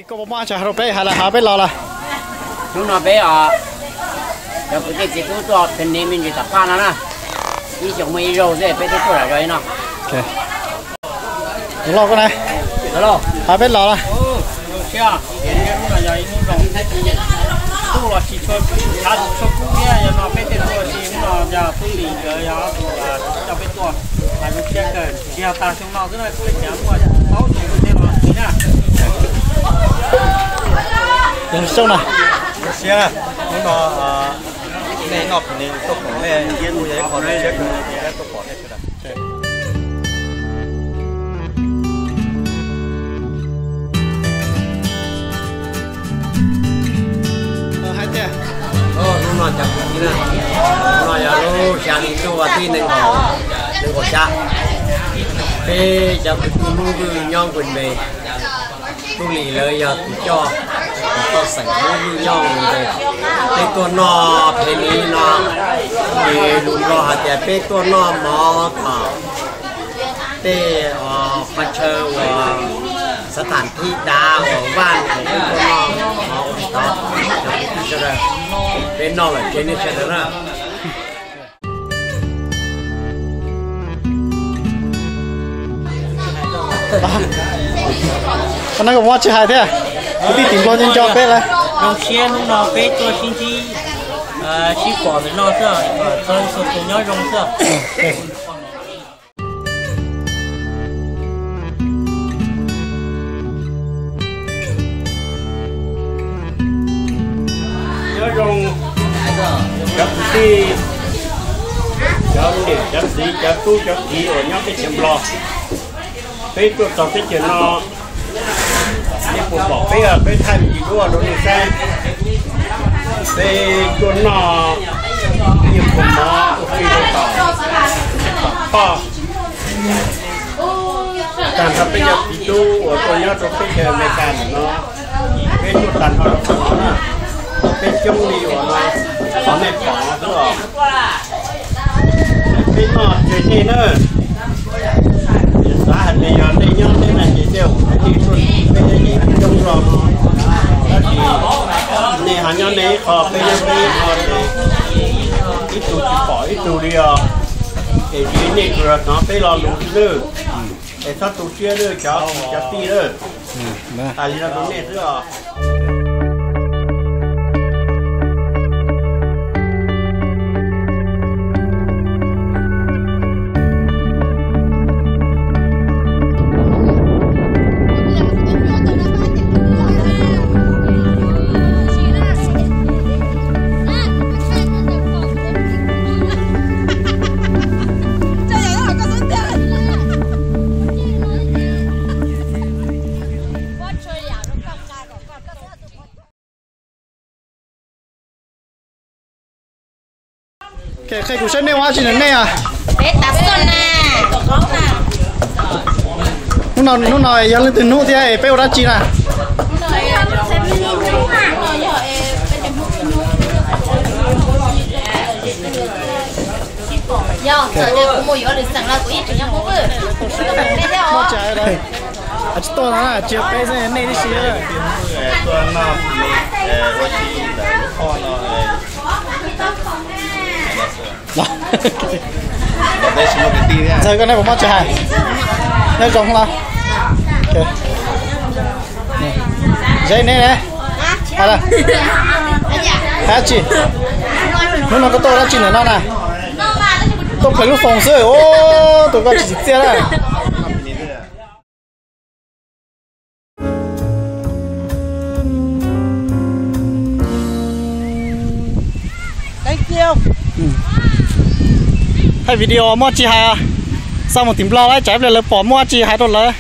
Koj puas muaj dab tsi hais rau peb, hais lawm hais peb los lawm? Hnub no peb os, cov kwv tij txiv tub tuaj pem ne me ntsis tom paj no na, ib xyoos muaj ib zaug xwb peb twb tuaj lawm zog li no. Los koj na, hais peb los lawm. Hnub no yog ib hnub zoo, ntuj los tsis tshua, tshav tsis tshua kub thiab, yog no peb thiaj tuaj, hnub no yog tub Lis nkawd yog ob tug coj peb tuaj, zoo siab kawg. Tsis yog tas xyoo no xwb, peb tseem muaj plaub xyoo thiab no thiab na. Zoo siab na, hnub no nej noj kuv ne tuaj koom nej, kuj yog ib qho zoo siab kawg thiab tuaj pom nej sawv daws. Hais tias, hnub no cov kwv tij na, hnub no yog lub xya hli ntuj vas thib nees nkaum, nees nkaum xya. Peb cov kwv tij Hmoob Vwj nyob Nkuj Npe, tub Lis lawv yog tus coj, tus toj xeem Hmoob Vwj nyob Nkuj Npe. Peb tuaj noj phe ni no, ces lus nplog hais tias peb tuaj noj mov tom tej qhov chaw uas xav tham thib dav uas vaj es peb tuaj noj mov ua tod. Peb noj lawm ces nej sawv daws na. Qhov no koj muaj tsis hais thiab, kwv tij tim nplog nco nco peb lawm. Zoo siab hnub no peb tuaj sib ntsib, sib pom ntawm no xwb, txog xu tus nyob zoo xwb. Nyob zoo cov kwv tij, cov niam cov txiv, cov tub cov kiv uas nyob teb chaws Nplog. Peb tuaj txog teb chaws no, nej puas pom peb, peb thaij me ntsis duab rau nej saib. Peb tuaj noj nyiaj khuam mov ua si rau tom, tom phoj. Tag nrho peb cov txiv tub uas tuaj nyob rau teb chaws Amelikas no, peb tuaj tag nrho rau qhov no na, peb coob li uas no, qhov nej pom no xwb os. Peb noj tseg nej na. Xav hais tias yog nej nyob teb na ces tej zaum nej tuaj peb yeej coob zog no, tab sis nej ho nyob nej ib qho, peb nyob peb ib qho ces ib tug tsis pom ib tug li os. Es nej tsuas hnov peb lo lus xwb nawb. Es txhob tu siab nawb cov kwv cov tij nawb. Hais li no rau nej xwb os. Qhia kuv saib nej ua dab tsi na nej a? Peb tav xoj na. Hnub no, hnub no yog leej twg hnub thiab es peb ua dab tsi na? Yog txawm tias kuv mus yuav lwm xeem los kuv yeej tseem nyob Hmoob Vwj. Tsis tuaj no, tsis yog peb xwb, nej tib si. Tuaj noj ua si ntawm lub qhov no. Ntxawg, koj neb puas muaj tsis hais? Neb zoo los? Zeb neb ne? Hais dab tsi? Hnub no koj tuaj ua dab tsi ntawm no na? Tuaj pleev lub foos xwb. Ub, tus koj tsis tsim txiaj na. Thaij video muaj tsis hais, xa mus tim Nplog lawm, tsam ib pliag lawv pom muaj tsis hais rau lawv.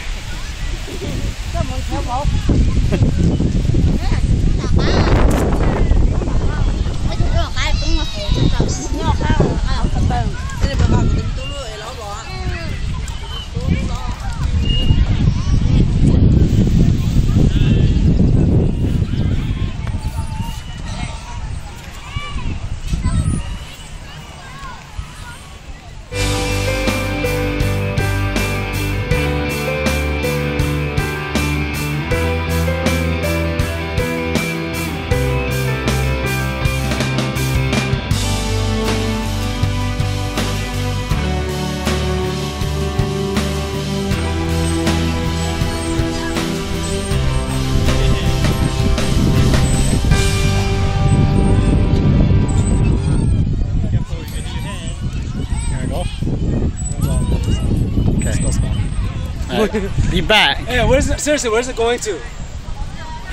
Be back. Hey, where's it, seriously, where's it going to?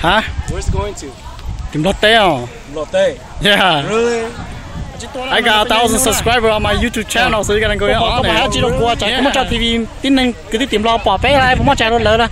Huh? Where's it going to? Tim Nplog teb os. Nplog teb. Yeah. Really? I got a thousand subscribers on my YouTube channel, so you gotta go on it. Koj muaj tsa T V tib neeg kwv tij tim Nplog pom peb lawm, puas muaj tsa rau lawv na?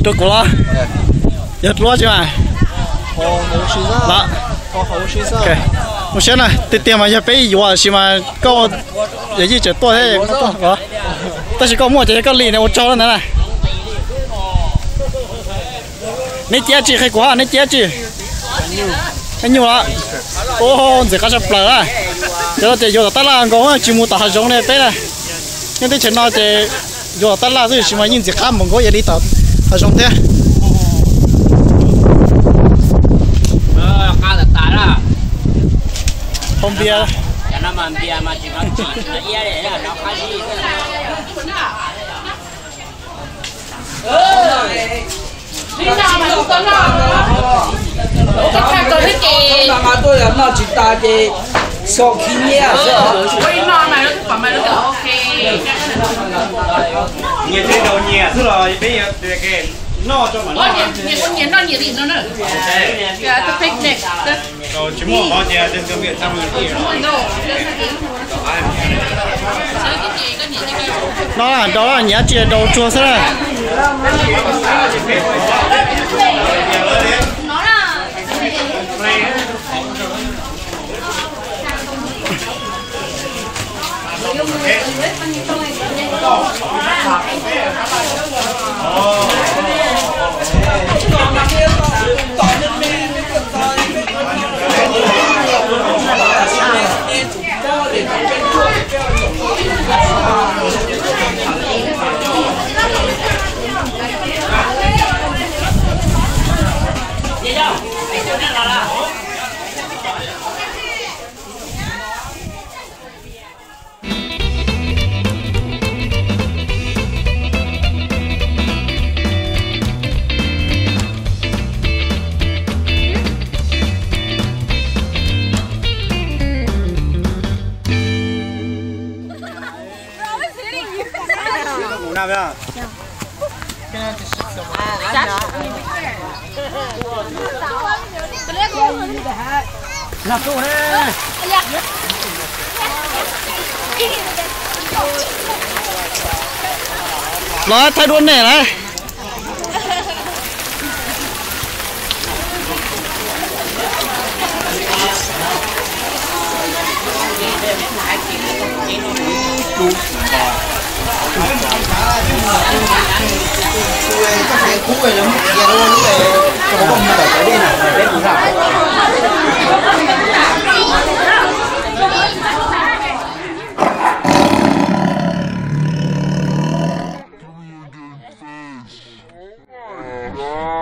Rau kuv los? Yog dluab tsis mas. Los, ua siab na, tiag tiag mas yog peb yuav tab sis mas koj yog yeej tseem tuaj thiab. Tab sis koj muaj ces yog koj li ne, ua tsaug ntawd na. Neb ciab tsi qhia kuv, neb ciab tsi? Nyuj los? Ntxim qab tshaj plaws na. Cov no ces yuav tom tab laj nkaus, tsis mus tom hav zoov li peb na. Nyob teb chaws no ces yuav tom tab laj xwb, tab sis mas yeej ntxim qab npaum nkaus, yog li tom hav zoov thiab. Hau npias. Nyias thiaj tau nyias xwb los peb yuav noj tso mas noj. Tsis muaj qhov ces. No rau nyiam tsis rau tsuag xwb na. Los thaij duab nej lawm.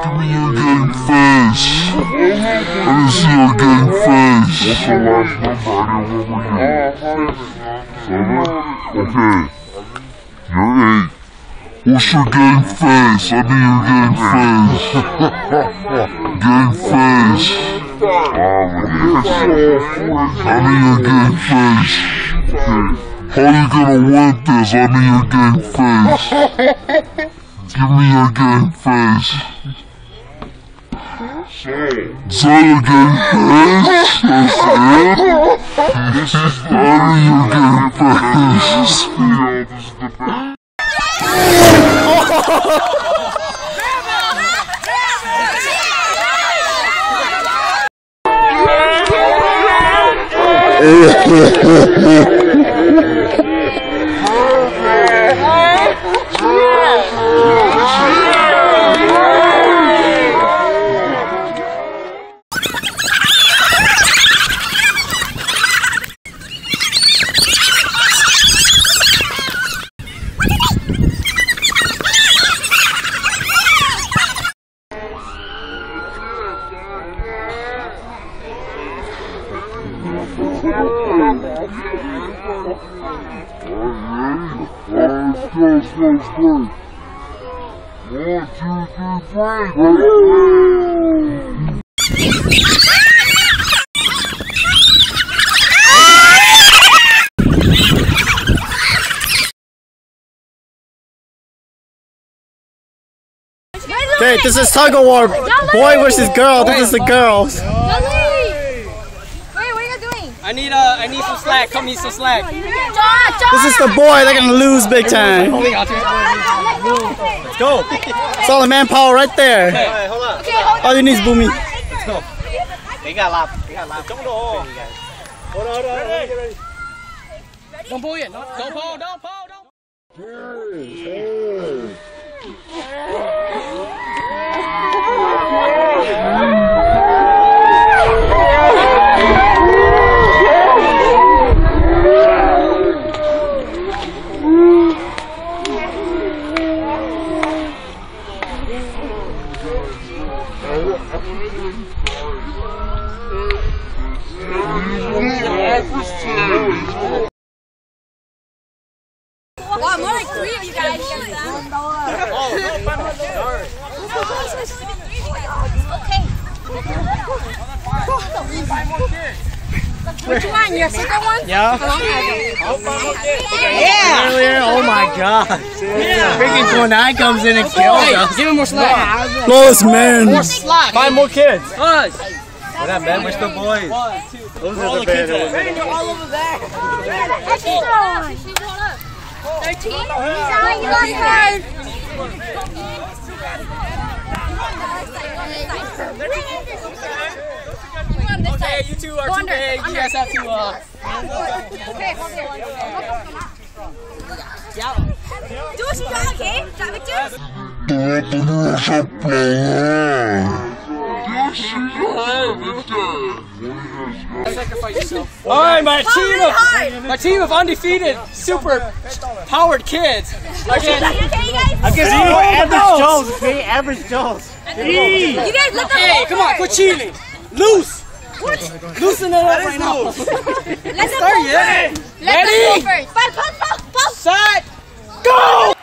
Give me your game face. Let me see your game face. What's the last number? I didn't want to hear. Seven? Okay. You're eight. What's your game face? I need your game face. Game face. I need your game face. How you gonna win this? I need your game face. Give me your game face. Show your game face. That's it. Give me your game face. Okay, this is tug of war. Boy versus girl. This is the girls. Wait, what are you doing? I need uh, I need some slack. Come need some slack. This is the boy. They're gonna lose big time. Let's go. It's all the manpower right there. All you need is boomy. Let's go. They got a lot. They got a lot. Don't pull in. Don't, don't pull. Don't pull. Don't. Wow, more like three of you guys. Okay. Which one? Your second one? Yeah. Yeah. Earlier, oh my god. Freaking Tornado comes in and kills us. Give him more slack. Lost man. More slack. Five more kids. Us. What up, man? Where's the boys? Those are the better ones. They're all over there. Thirteen? Sorry, you lost guys. Okay, you two are too big. You guys have to, uh, All right, my team of my team of undefeated, super powered kids against, against more average Joes. Me, average Joes. You guys let them. Hey, come on, quit cheating. Loose. Loosen it up right now. Let them go first. Let them go first. Set. Go!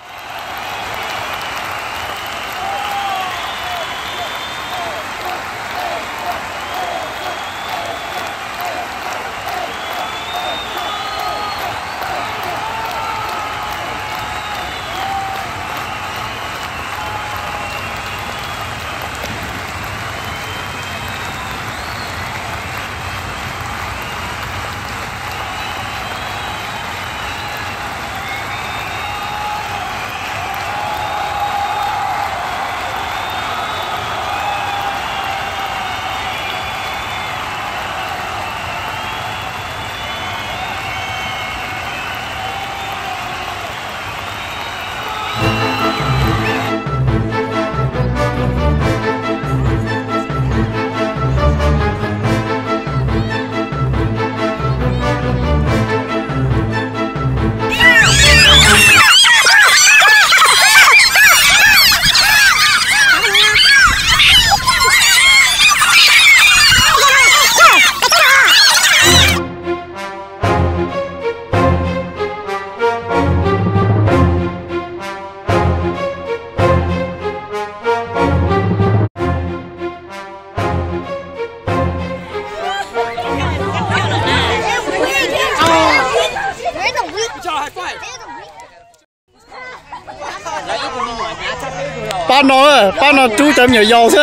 Pab no, pab no rub cov me nyuam yaus xwb.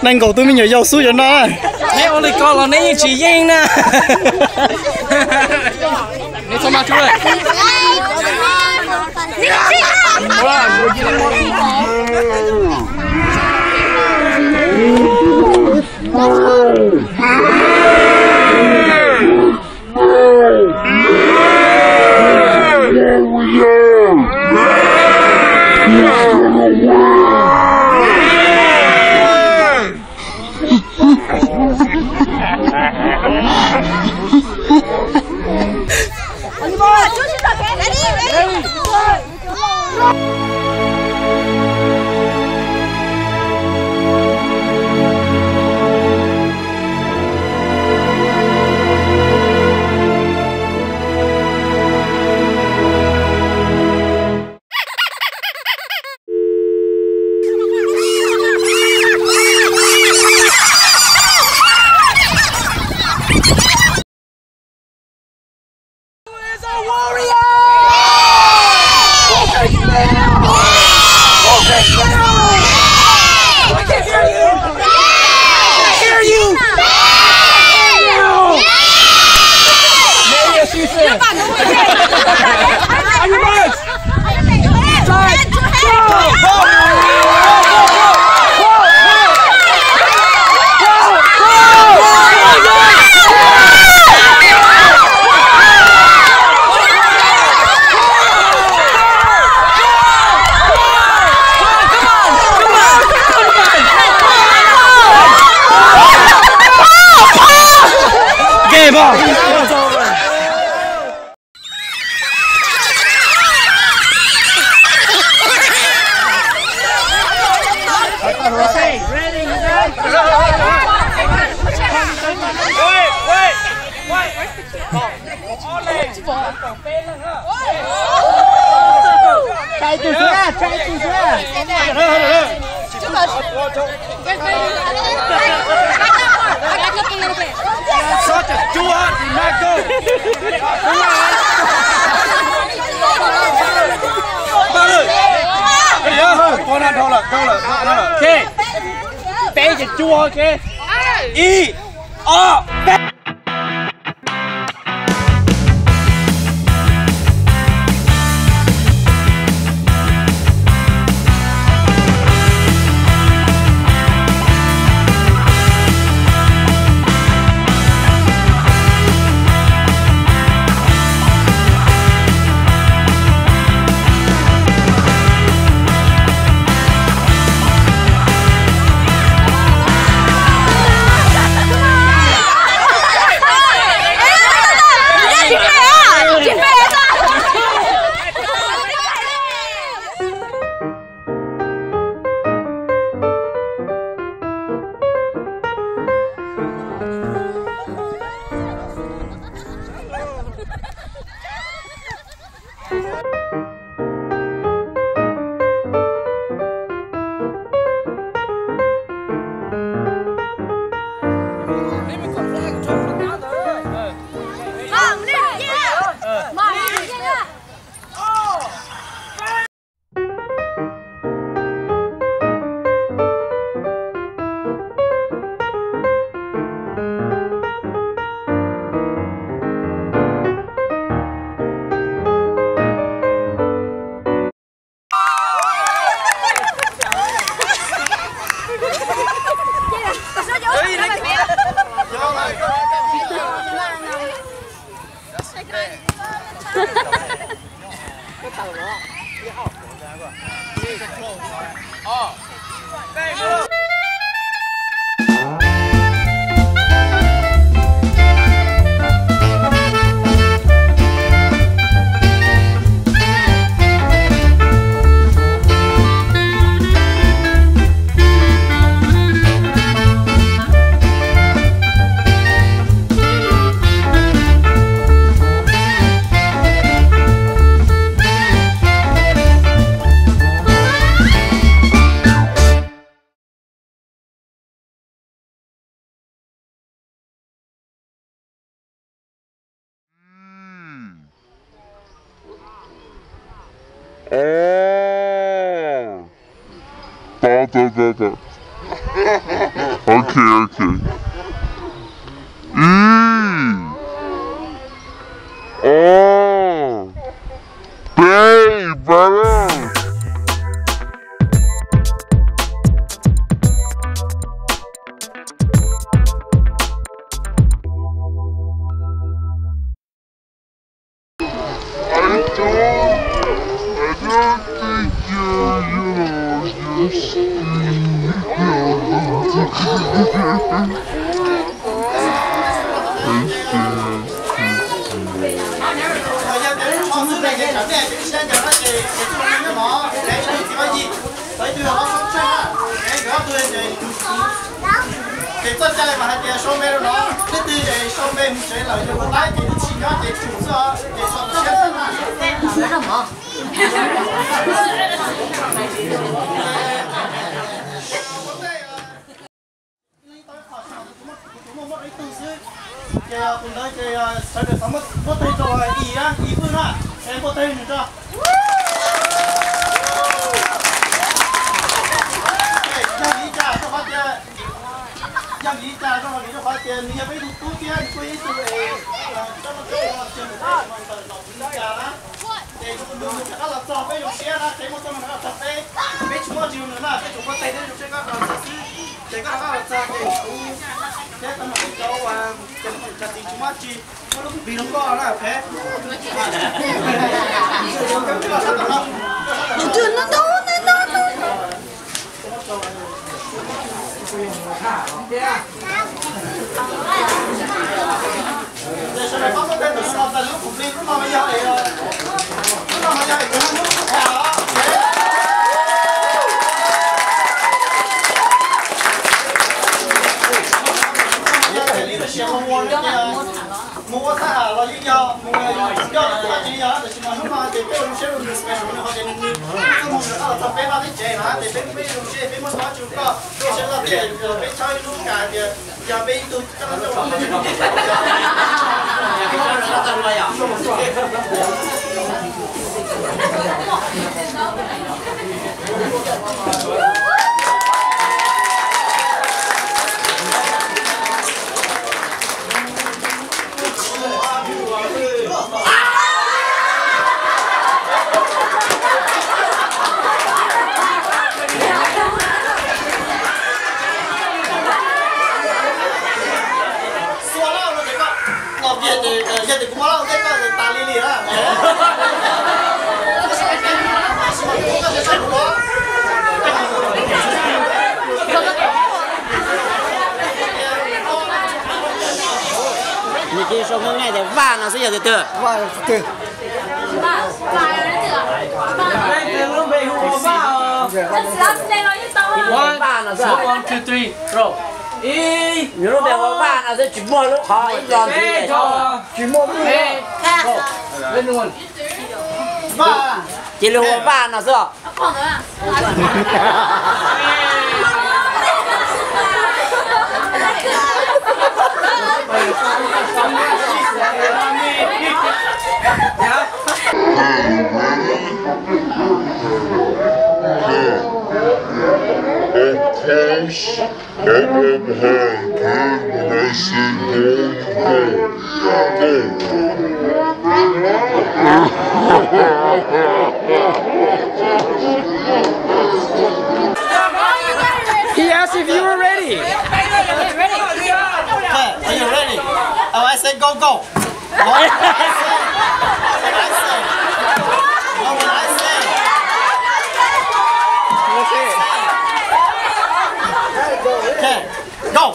Nees nkaum tus me nyuam yaus xub cov no. Neb ua li ko los neb yeej tsis yeej na. Neb txhob maj rub lawm. Tsa ib tug xwb, tsa ib tug xwb. Peb ces cuag ke. Ib, ob, peb. Ok, ok. Ib, ob, peb, pab. Ces txoj cai mas hais tias sau npe rau no, leej twg sau npe mus tsev lawm ces ua laib ces twb tsis nyob ces tsum xwb os, ces txhob tu siab xwb na. Ib tug xwb, ces tus ntawd ces sawv daws thov muab teg rau Ib, Ib Vwj na, es muab teg nws tso. Yog vim li cas rau qhov tias, yog vim li cas rau vim rau qhov tias nws yog peb ib tug tub thiab nws kuj yog ib tug es coj noj coj ua tiag mus tawm los li cas na. Ces nws rov qab los txog peb zoo siab na, ces muaj txoj nws rov qab los txog peb, peb tsis muaj tsis zoo nws na, peb tsuas muab teg thiab zoo siab koj los txog xwb. Ces koj rov qab los txog ces kuv thiab tau mam li cov uas ces cov txiv tsis muaj tsis muaj lub kub plig zoo nkauj na phem. Yeej yog mus yus tseem nco tus Vajtswv yog, tab sis mas hnub no ces peb ua zoo siab rau nws special, nws ho ces nws nws txoj moo nws tau txog peb vaj peb tsev na, ces peb peb zoo siab peb muab tau Vajtswv koj zoo siab loj tiag, peb txhawb ib lub kas tias yog peb ib tug coj coj Xua lauj no ces koj los kiag ces yog tias kuv muab lauj tej koj tas li li na. Nws cia li sau nqaij nqaij tias Vaj no xwb yog tus twg? Vaj no xwb. Vaj no xwb. One, two, three, throw. Ib, nws lub npe hu ua Vaj no xwb, tsis muaj lub qhov ib los ntxiv. Tsis muaj lub. Vaj. Cia li hu ua Vaj no xwb os. Of course, I never had a kid when I said go, go, go. He asked if you were ready. Hey, are you ready? Oh, I said go, go. What did I say? What did I say? What did I say? Okay, go.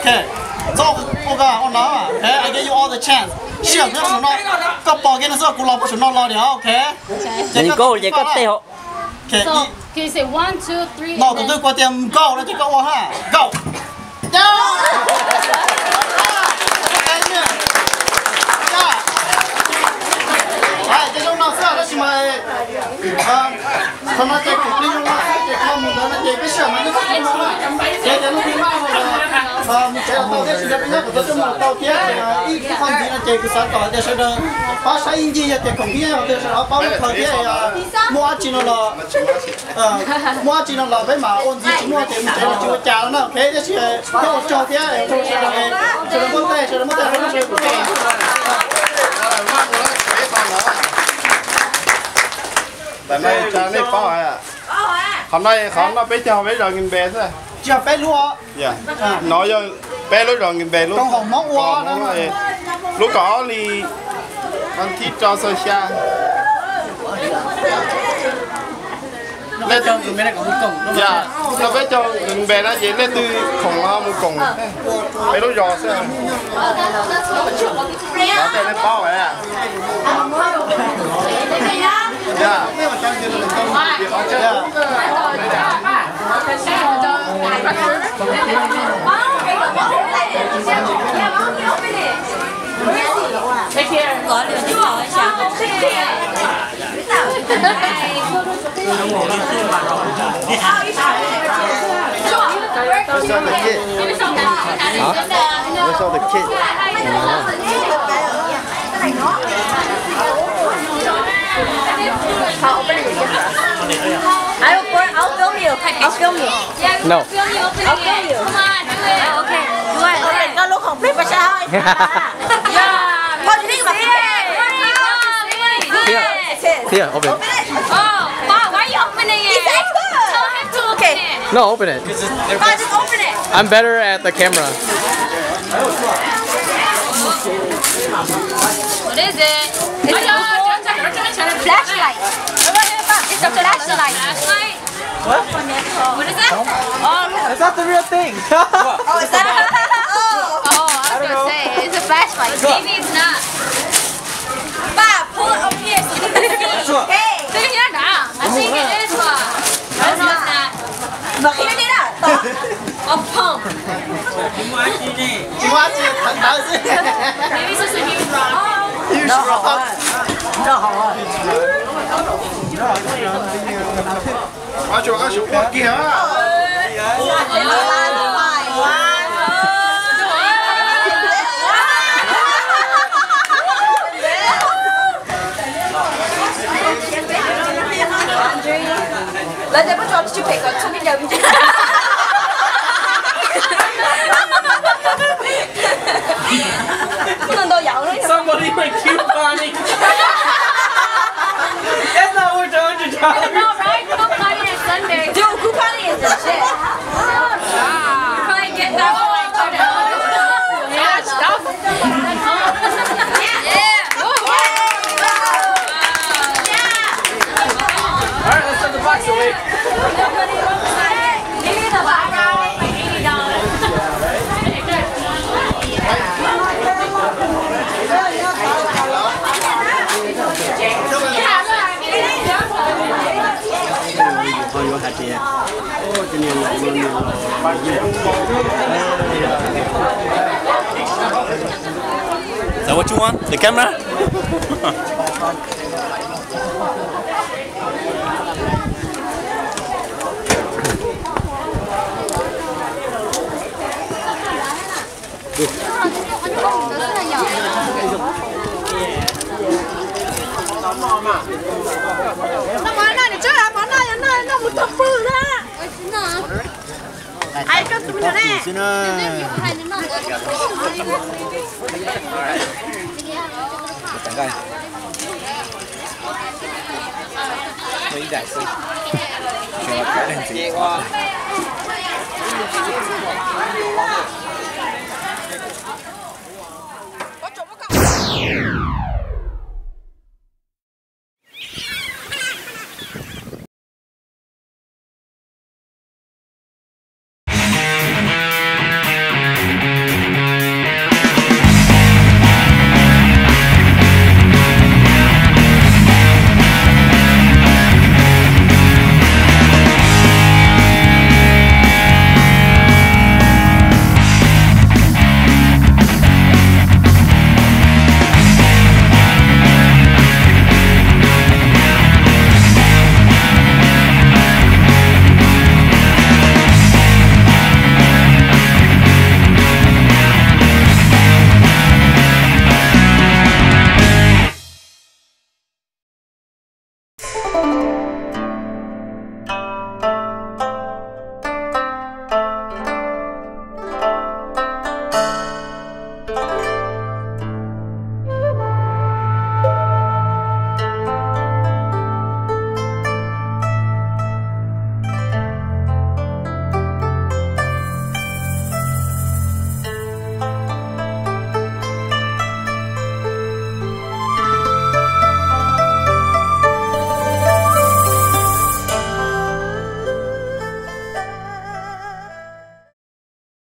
Okay. Txhob ua koj ua no. Okay, I give you all the chance. Sij hawm nyob saum no, koj pom kiag no xwb, kuv los puag saum no los li, okay? Ces koj, ces koj tej hauv. Okay, no tus twg kuv tias go no ces koj ua ha. Go. Ces zoo no xwb tab sis mas qhov no ces kuv plig zoo no xwb ces qhov mus ntawd no ces peb sij hawm mas nyob tsis tau na. Ces tias leej twg maj mus tsev los tau thiab, tsis yog peb nyob kom tau coj mus tau thiab, ces ib qho ntxiv no ces kuv xav kom tias sawv daws pab saib ib ncig yog tias khoom thiab yog tias sawv daws pab lub khaws thiab, muaj dab tsi no los muaj dab tsi no los peb mam ua ntxiv, tsis muaj ces mus tsev los tsis ua cas no na, ok? Tab sis koj ua tsaug thiab, sawv daws npauj tes, sawv daws npauj tes, sawv daws npauj tes. Qhov no, qhov no peb cog peb zos Nqi Npe xwb. Tsis yog peb lub. No yog peb lub zos Nqi Npe lub. Lub kaum ob li, thib rau xaus xya. Yog peb cog Nqi Npe no ces leej twg khoom ho mus koom peb lub zos xwb. Tej nej paub. Where's all the kid? Huh? Where's all the kid? I'll, I'll film you. I'll film you. No. I'll film you. I'll film you. Come on, do it. Oh, okay. Do it. Okay, koj lub khoom plig pas sab hov. Yeah. Koj lig mas. Here. Here, open. Oh, why, why are you opening it? It's good. Tell him to open it. No, open it. Fine, just open it. I'm better at the camera. What is it? It's a flashlight. It's a flashlight. Flashlight? What? What is that? Oh, look. Is that the real thing? Oh, is that? Oh, I was gonna say, it's a flashlight. Maybe it's not. But pull it up here so you can see. Hey. Look here now. I think it is one. No, it's not. Look here now. A pump. Tsis muaj dab tsi, thawv thawv xwb. Ib suav hov. Ob suav, ob suav quaj kiag. Lawv cov peb tso tsis phem kom txhua me ntawd. Somebody went cute party. That's not what we're trying to talk. No, right? Cool party is Sunday. Dude, cool party is the shit. Probably get that one. Yeah, stuff. All right, let's set the box away. So what you want? The camera? Ib daim xwb. Tseem los kov leej txiv.